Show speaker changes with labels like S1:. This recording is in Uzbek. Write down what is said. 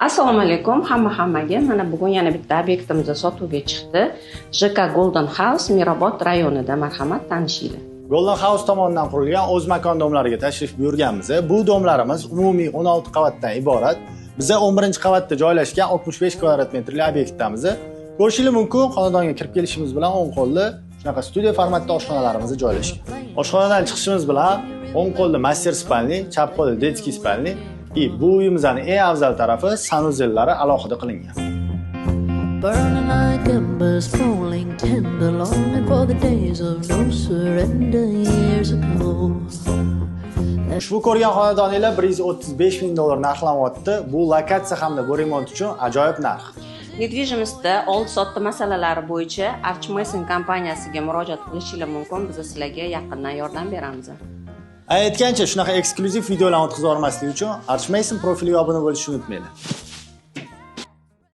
S1: Assalomu alaykum hamma hammaga. Mana bugun yana bitta obyektimiz sotuvga chiqdi. ЖК Golden House, Mirobod rayonida. Marhamat, tanishinglar.
S2: Golden House tomonidan qurilgan o'z makon дом lariga tashrif buyurganmiz. Bu дом larimiz umumiy 16 qavatdan iborat. Biza 11 qavatda joylashgan 65 kvadrat metrli obyektdamiz. Ko'rishingiz mumkin, xonadonga kirib kelishimiz bilan o'ng qo'lda shunaqa studiya formatda oshxonalarimiz joylashgan. Oshxonadan chiqishimiz bilan o'ng qo'lda мастер спальни, chap qo'lda детский спальни и bu uyimizning eng afzal tarafi санузел lari alohida qilingan.
S3: Burning like embers, falling tender, longing for the days of no surrender years ago.
S2: Ushbu ko'rgan xonadoninglar 135 ming dollar narxlanyapti. Bu lokatsiya hamda bu remont uchun ajoyib narx.
S1: Недвижимость da oldi-sotdi masalalari bo'yicha Arch Mason kompaniyasiga murojaat qilishinglar mumkin. Biz sizlarga yaqindan yordam beramiz.
S2: Aytgancha, shunaqa eksklyuziv videolarni o'tkazib yubormaslik uchun Arch Mason profiliga obuna bo'lishni unutmanglar.